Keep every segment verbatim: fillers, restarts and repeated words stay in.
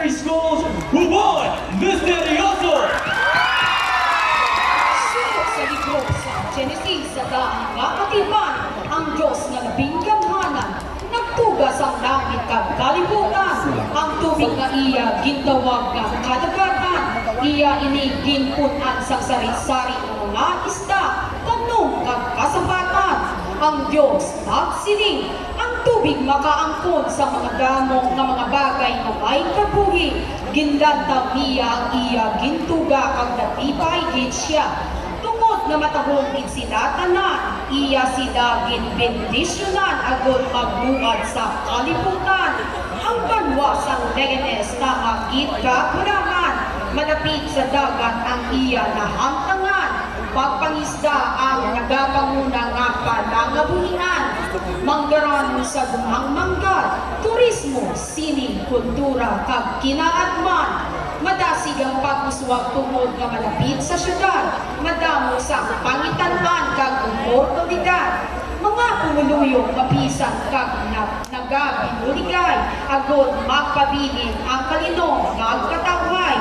Schools, Buboy Misteryoso. Suno sa libro sa Genesis, sa daan nga katipan, ang Dios nga labing gamhanan nagtuga sang langit kag kalibutan. Ang tubig nga iya gintawag nga kadagatan, iya ini ginpun-an sang sari-sari nga mga isda, tanom kag kasabatan. Ang Dios nagsiling, "Ang tubig makaangkon sa mga damo nga mga bagay nga may kabuhi." Ginlantaw niya ang iya gintuga kag natipay gid sia. Tungod nga matahom gid sila tanan, iya sila ginbendisyonan agod magbuad sa kalibutan. Ang banwa sang Leganes tama gid ka kulangan, malapit sa dagat ang iya nahamtangan. Pagpangisda ang nagapanguna nga panangabuhian. Manggaranon sa gumang mangga, turismo, sining, kultura, kag kinaadman. Madasig ang pag-uswag tungod nga malapit sa syudad, madamo sang pangitan-an kag oportunidad. Mga pumuluyo, mabisan kag na- nagabinuligay, agod magpabilin ang kalinom kag katawhay.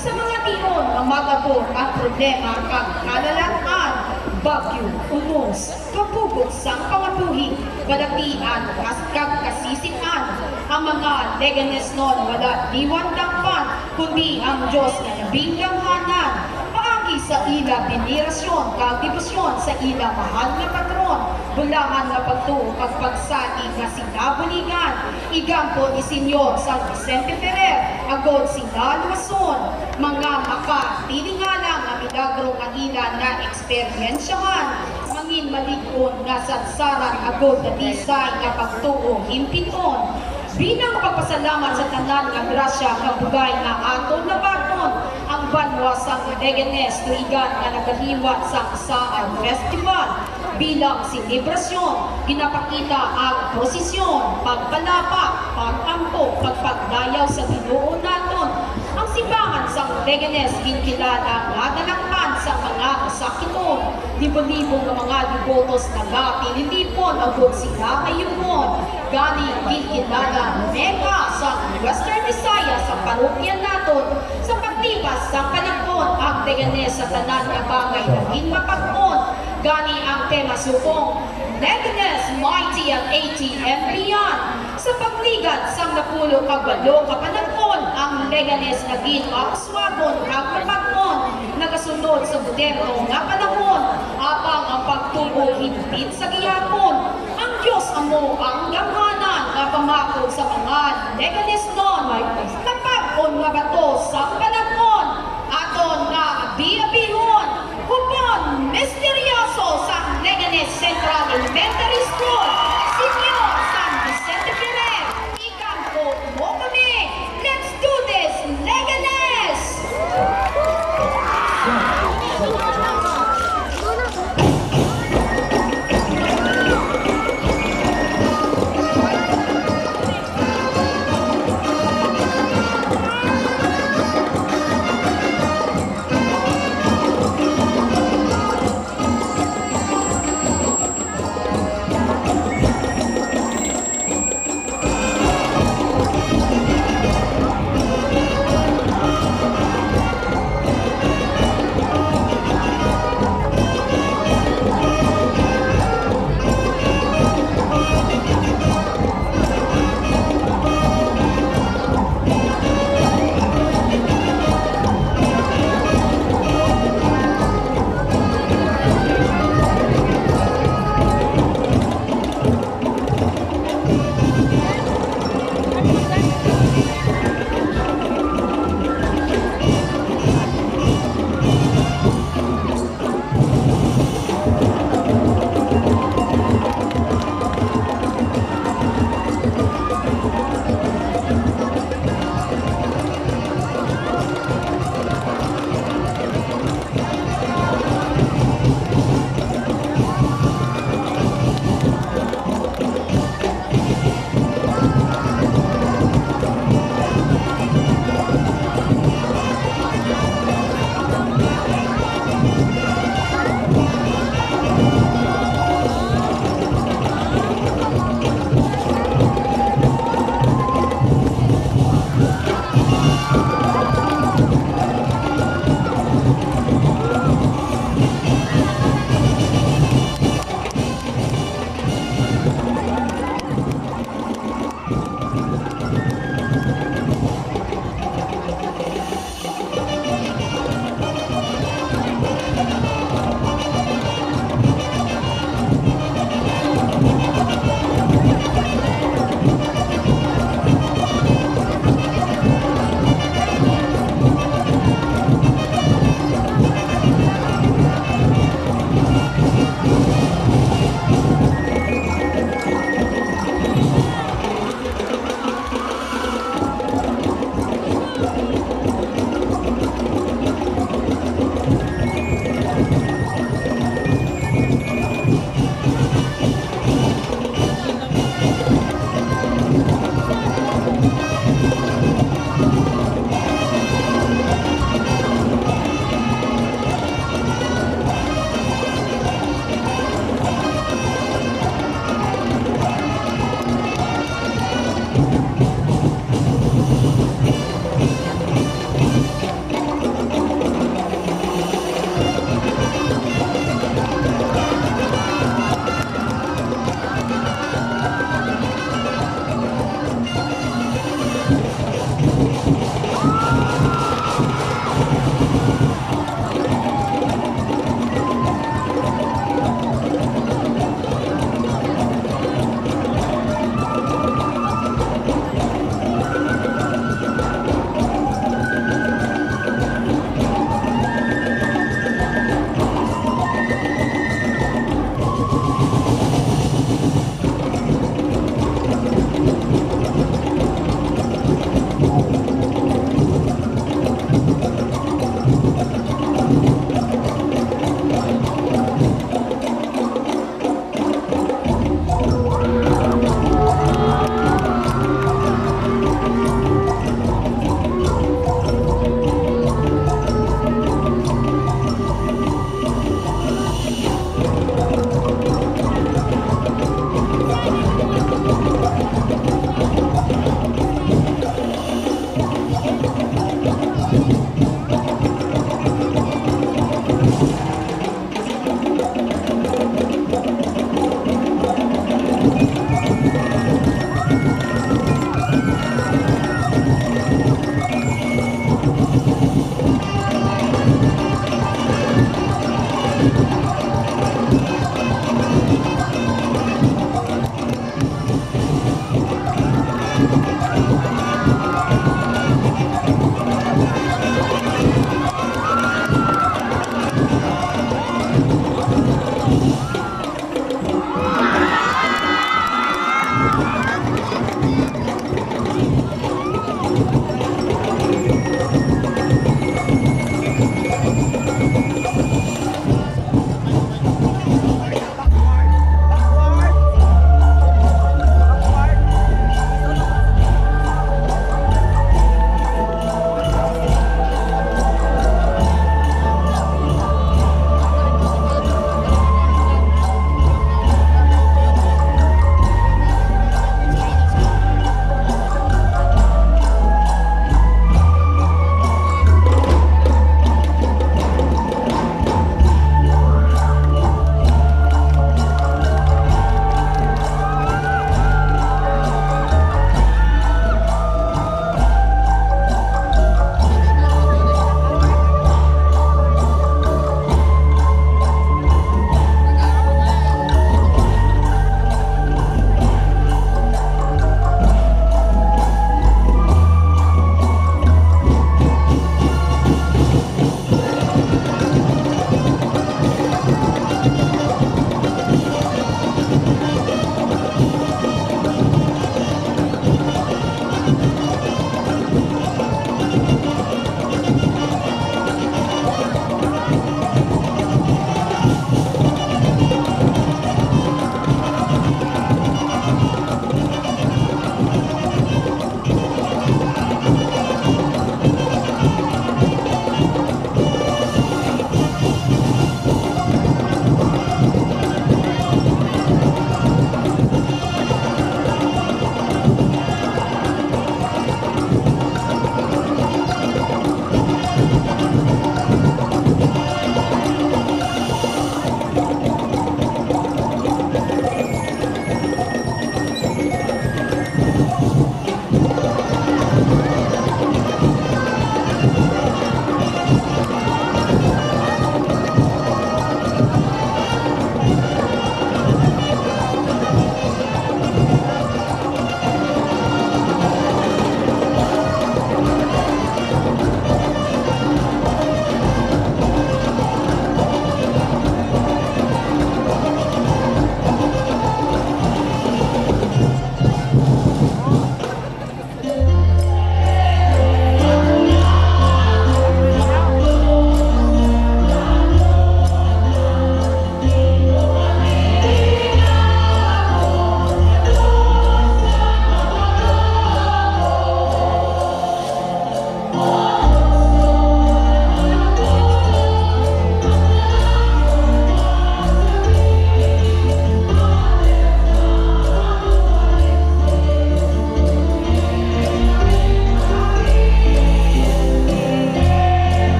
Sa mga tion nga mag-abot ang problema kag kalalan-an, bagyo, unos, kabugot sang pangabuhi, balatian, kas-, kag kasisian, ang mga Leganesnon wala liwan dakpan, kundi ang Dios nga labing gamhanan. Paagi sa ila benerasyon kag debosyon sa ila mahal nga patron, bulahan nga pagtuo kag pagsalig nga sila buligan, igampo ni Señor San Vicente Ferrer, agod sila luwason. Mga makatilingala nga milagro nga ila na eksperyensyahan, mangin malig-on nga sadsaran agod nadisay nga pagtuo himpiton. Bilang pagpasalamat sa tanan nga grasya nga bugay nga aton nabaton, ang banwa sang Leganes tuigan nga nagahiwat sang Saal Festival. Bilang selebrasyon, ginapakita ang prosesyon, pagpalapang, pag-ampo, kag pagdayaw sa Ginoo naton. Ang simbahan sang Leganes ginkilala nga dalangpan sa mga kasakiton. Libo-libo nga mga debotos nagatililipon agod sila ayuhon. Gani, ginkilala Mecca sa Western Visayas sa parokya naton. Sa paglipas sang panahon, ang Leganes sa tanan nga bagay naging mapag-on. Gani, ang tema subong, Leganes, Mighty L A T and Beyond. Sa pagligad sang napulo ka walo ka panahon, ang Leganes naging mauswagon kag mapag-on, nagasunod sa moderno nga panahon, apang ang pagtubo himpit sa gihapon. Ang Dios amo ang gamhanan nga pamakod sa mga Leganesnon.